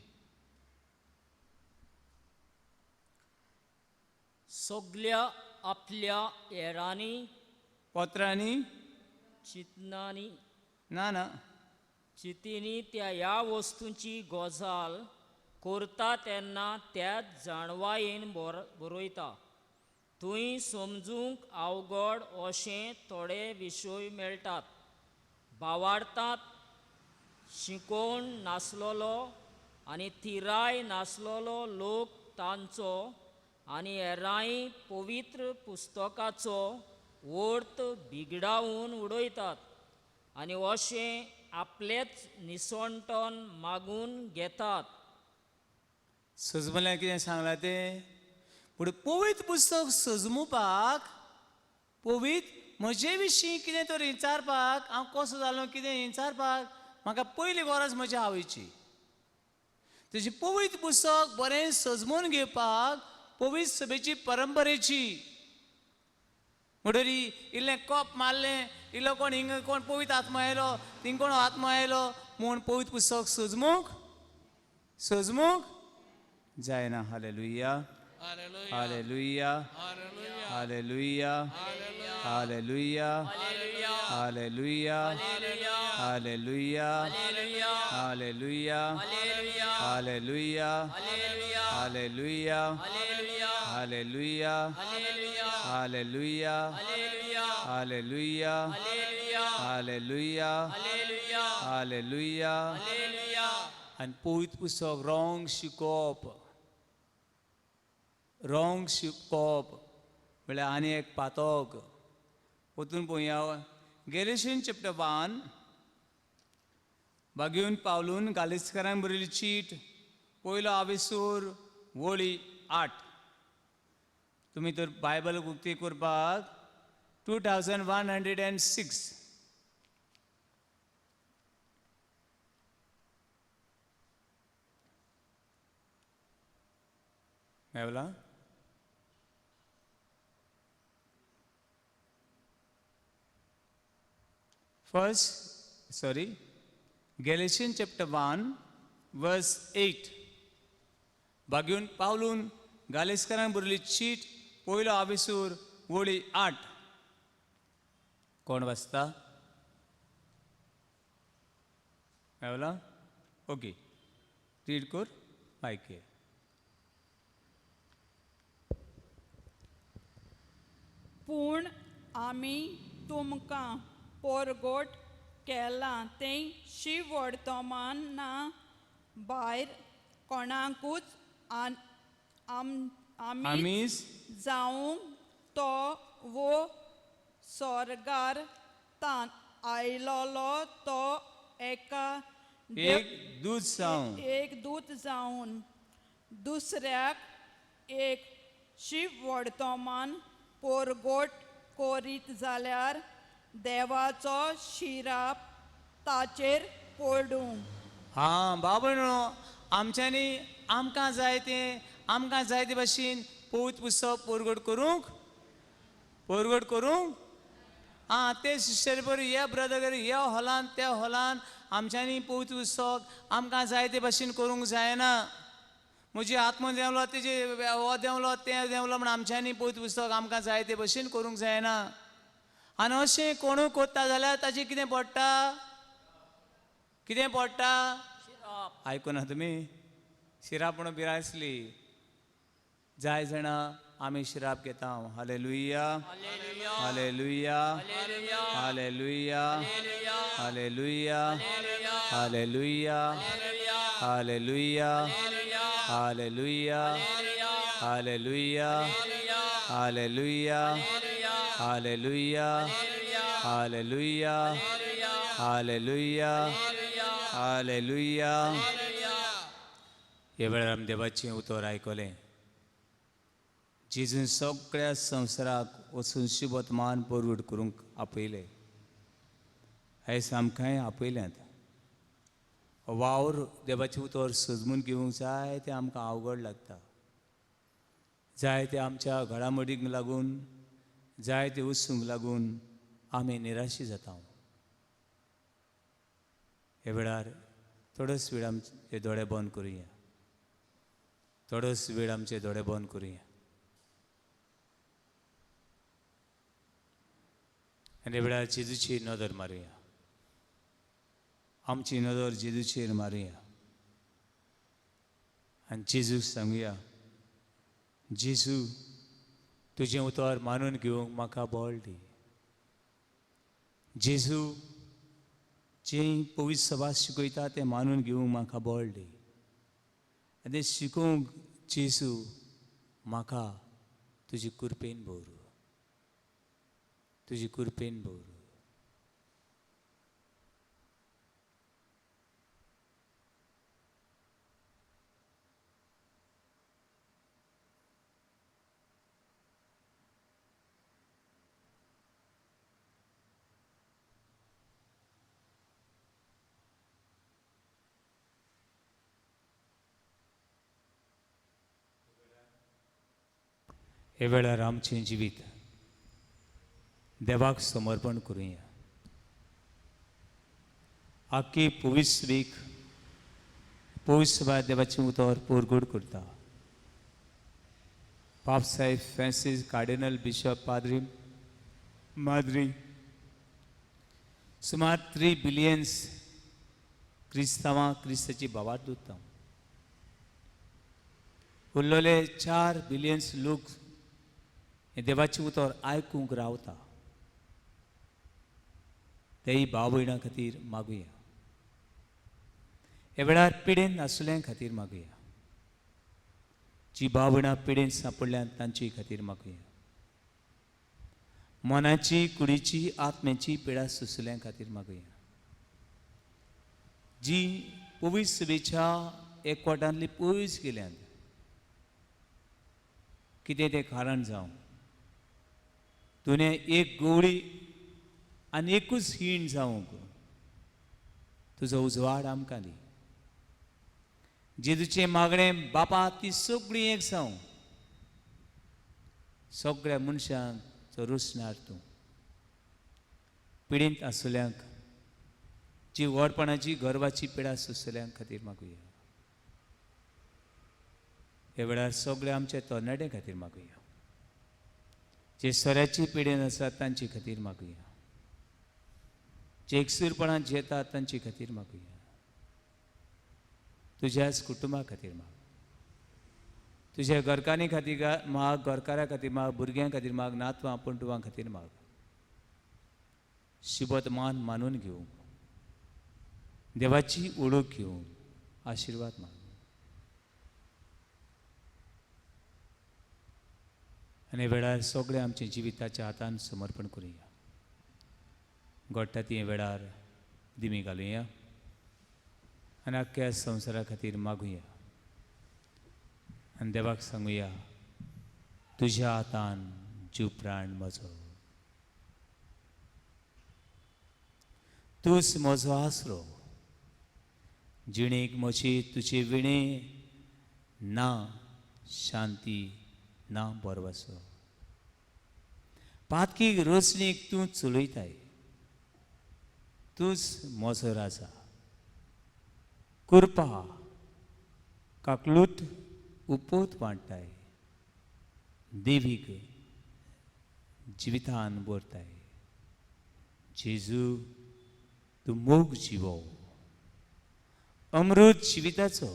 सगल्या आपल्या हेरांनी
पत्रांनी
चिंतनांनी
ना ना
चिंतिनी त्या ह्या वस्तूंची गजाल करता तेन्ना त्याच जाणवायेन बरयता. थंय समजूंक अवघड अशें थोडे विशय मेळटात. भावार्थांत शिकोवण नासलेलो आनी थिराय नासलेलो लोक तांचो आनी हेरांय पवित्र पुस्तकाचो अर्थ बिगडावन उडयतात आनी अशें आपलेच निसणटण मागून घेतात.
सजमल्यार कितें सांगलां तें? पूण पवित्र पुस्तक सजमुपाक, पवित्र म्हजे विशीं कितें तर विचारपाक, हांव कसो जालो कितें विचारपाक म्हाका पयली गरज म्हज्या आवयची. तशी पवित्र पुस्तक बरें सजमून घेवपाक पवित्र सभेची परंपरेची. म्हणटरी इल्लें कप मारलें, इल्लो कोण हिंग कोण पवित्र आत्मा आयलो, थिंग कोण आत्मा आयलो म्हूण पवित्र पुस्तक सजमूंक सजमूंक जायना. Hallelujah, hallelujah, hallelujah, hallelujah, hallelujah, hallelujah, hallelujah, hallelujah, hallelujah, hallelujah, hallelujah, hallelujah, hallelujah, hallelujah. आनी पवित्र पुस्तक रॉंग शिकोवप, रॉंग शिकोवप म्हळ्यार आनी एक पातोक. वतून पळोवया गॅलेशियन चॅप्टर 1, बागेवन पावलून गालिस्करान बरयली चीट, पयलो आवेसूर वळी 8. तुमी तर बायबल उक्ती करपाक 2106. Mewla? First, sorry, Galatians chapter 1, verse 8. बागेवन पावलून गालेस्करान बरयली चीट, पयलो आवेसूर वळी 8. कोण वाचता? मेवला? ओके, रीड कर मायके.
पूण आमी तुमकां पोरगोट केलां तें शिवर्तमाना भायर कोणाकूच आमी जावंक तो वो स्वर्गार तान आयलोलो तो एका
एक दूत जावन,
एक दूत जावन दुसऱ्याक एक शिवर्तमान पोरगोट कोरीत जाल्यार देवाचो शिराप ताचेर पडूं.
हां बाबा, आमच्यांनी आमकां जाय तें, आमकां जाय ते भाशेन पवित्र पुस्तक पोरगोट करूंक, पोरगोट करूंक. आं ते सिस्टर बरी, ह्या ब्रदर ह्या हॉलान त्या हॉलान आमच्यांनी पवित्र पुस्तक आमकां जाय ते भाशेन करूंक जायना. म्हजी आत्मा देंवलो, तेजे हो देंवलो, तें देंवलो म्हण आमच्यांनी पवित्र पुस्तक आमकां जाय ते भाशेन करूंक जायना. आनी अशें कोणूय कोत्ता जाल्यार ताचेर कितें पडटा? कितें पडटा? आयकुना तुमी? शिराप म्हणून भिरांसली. जाय जाणां आमी शिराप घेता. Hallelujah, hallelujah, hallelujah, hallelujah, hallelujah, hallelujah, hallelujah, hallelujah, hallelujah, hallelujah, hallelujah, hallelujah, hallelujah. हे वेळार आमी देवाचें उतर आयकलें. जेजून सगळ्या संवसाराक वचून शिबतमान परवड करूंक आपयले. आयज आमकांय आपयल्यात. वावर देवाचें उतर सजमून घेवंक जाय तें आमकां अवघड लागता. जाय तें आमच्या घडामोडींक लागून, जाय ते वस्तूंक लागून आमी निराशी जाता. हे वेळार थोडोच वेळ आमचे दोळे बंद करुया. थोडोच वेळ आमचे दोळे बंद करुया आनी हे वेळार जेजूची नदर मारुया. आमची नदर जेजूचेर मारुया आनी जेजूक सांगुया, जेजू तुजें उतर मानून घेवंक म्हाका बळ दी. जेजू जें पवित्र सभा शिकयता तें मानून घेवंक म्हाका बळ दी. आनी तें शिकोवंक जेजू म्हाका तुजी कृपेन भरू, तुजी कृपेन भरू. हे वेळार आमचें जिवीत देवाक समर्पण करुया. आख्खी पविस्वीक पवित्र देवाचें उतर पोरगोड करता. पाप साहेब फ्रांसीस कार्डिनल बिशप पाद्री माद्री सुमार 3 बिलियन्स क्रिस्तांवां क्रिस्ताची भावात दुत्ता. उरलेले 4 बिलियन्स लोक हे देवाचें उतर आयकूंक रावता. तेय भाव भयणां खातीर मागुया. हे वेळार पिडेन आसल्या खातीर मागुया. जी भाव भयणां पिडेन सांपडल्यान तांचे खातीर मागुया. मनाची कुडीची आत्म्याची पिडा सोंसल्या खातीर मागुया. जी पवित्र सभेच्या एकवटांतली पयस गेल्यात कितें तें कारण जावं, तुवें एक गवळी आनी एकूच हीण जावंक तुजो उजवाड आमकां दी. जेजूचें मागणें बापा ती सगळीं एक जावं, सगळ्या मनशांक रोसणार तूं. पिडेंत आसल्यांक जी व्हडपणाची गर्वाची पिडा सोंसल्या खातीर मागुया. ह्या वेळार सगळ्या आमच्या तरणाट्या खातीर मागुया. जे सोऱ्याची पिडेन आसात तांचे खातीर मागुया. जे एकसूरपणान जियेतात तांचे खातीर मागुया. तुज्याच कुटुंबा खातीर माग, तुज्या घरकान्नी खातीर माग, घरकारा खातीर माग, भुरग्यां खातीर माग, नातवां पणटुवां खातीर माग. शिबत मान मानून घेवंक, देवाची ओळख घेवन आशिर्वाद माग. आनी वेळार सगळें आमच्या जिविताच्या हातान समर्पण करुया. घडटा ती वेळार दिमी घालुया आनी आख्ख्या संवसारा खातीर मागुया आनी देवाक सांगुया, तुज्या हातान जीव प्राण म्हजो, तूंच म्हजो आसरो, जिणेक म्हजी तुजे विणे ना शांती ना बरवसो. पातकी रोसणीक तूं चलयताय, तूंच म्हजो राजा. कृपा काकलूट उपोत वांट्टाय, देवीक जिवितान भरताय. जेजू तूं मोग जिवो, अमृत जिविताचो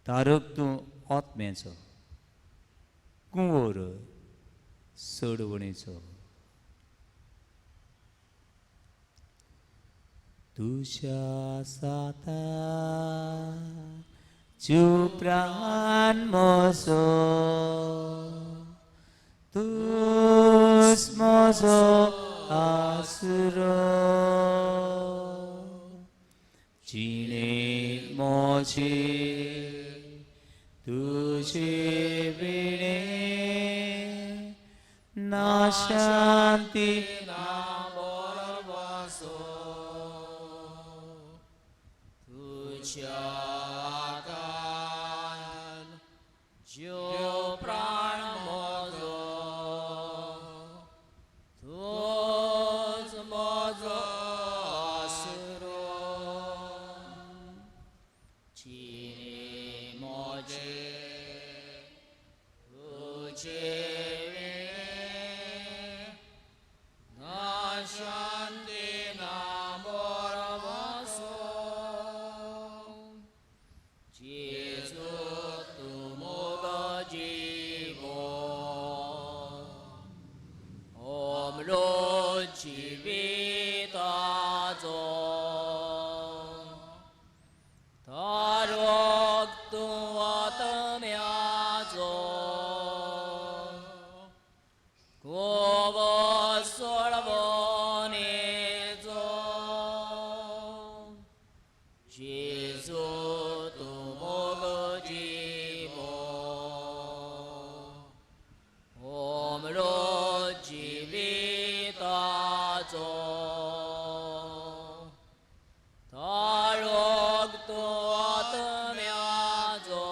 तारक तूं आत्म्याचो, कुंवर सोडवणेचो. तुज्या साता जीव प्राण म्हजो, तूंच म्हजो आसरो, जिणे म्हजे तुजे विणे ना शांती
ना बरवासो. तुज्या हातान जीव प्राण म्हजो, तूंच म्हजो आसरो, जिणे म्हजे तुजे विणे ना शांती ना बरवासो. जेजू तूं मोग जिवो, अमृत जिविताचो, तारक तूं आत्म्याचो, कुंवर सोडवणेचो. जेजू तूं मोग जिवो, अमृत जिविताचो, तारक तूं आत्म्याचो,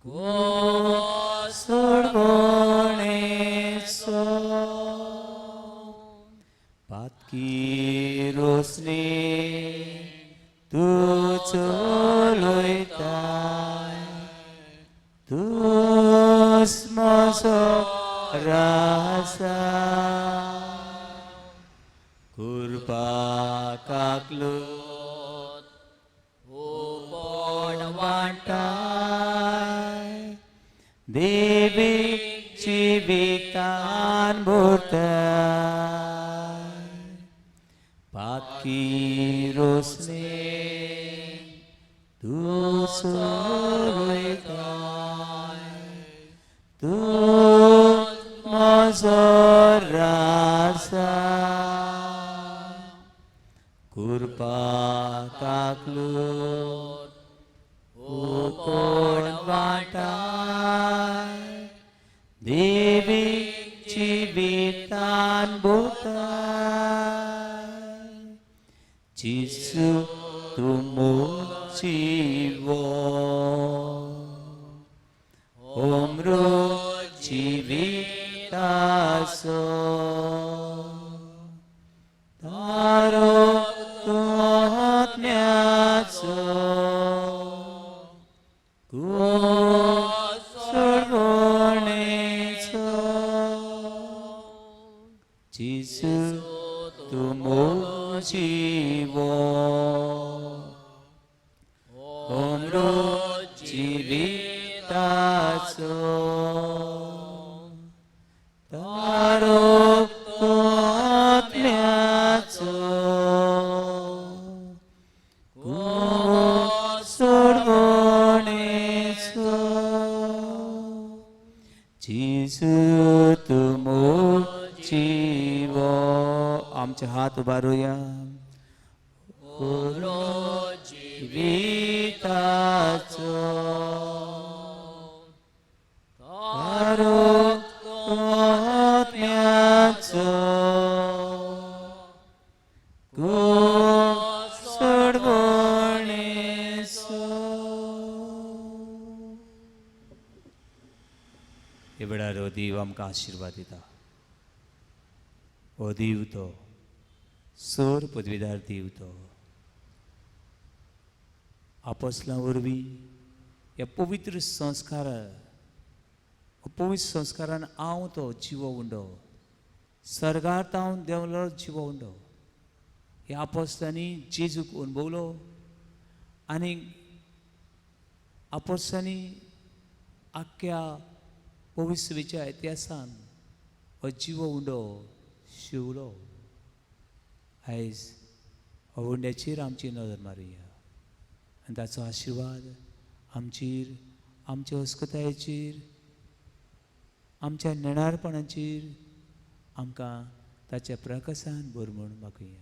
कुंवर
चलयताय तूंच म्हजो राजा कृपा काकलो
कोण
वांटाय देवी जिवितान भरताय पातकी रोसने तूं चलयताय तूं म्हजो राजा कृपा काकलो कोण वांटाय देवी जिवितान बोताय जेसू तूं जिवो अमृत जिविताचो तारो तूं आत्म्याचो सोडवणेचो जेसू तूं जिवो अमृत जिविताचो तारो तूं आत्म्याचो सोडवणेचो जेसू तूं जिवो आमचे हात उबारुया जिविताचो तारो आत्म्याचो सोडवणेचो. हे वेळार हो देव आमकां आशिर्वाद दिता. हो देव तो सोर पदवीदार देव तो आपोसलां वरवीं ह्या पवित्र संस्कार पवित्र संस्कारान हांव तो जिवो उंडो सर्गार तावन देंवलो जिवो उंडो. ह्या आपोसलांनी जेजूक अणभवलो आनी आपोसलांनी आख्ख्या पवित्रच्या इतिहासान हो जिवो उंडो शिवलो. आयज हो उंड्याचेर आमची नदर मारुया आनी ताचो आशिर्वाद आमचेर आमच्या अस्कतायेचेर आमच्या नेणारपणाचेर आमकां ताच्या प्रकाशान भर म्हूण मागुया.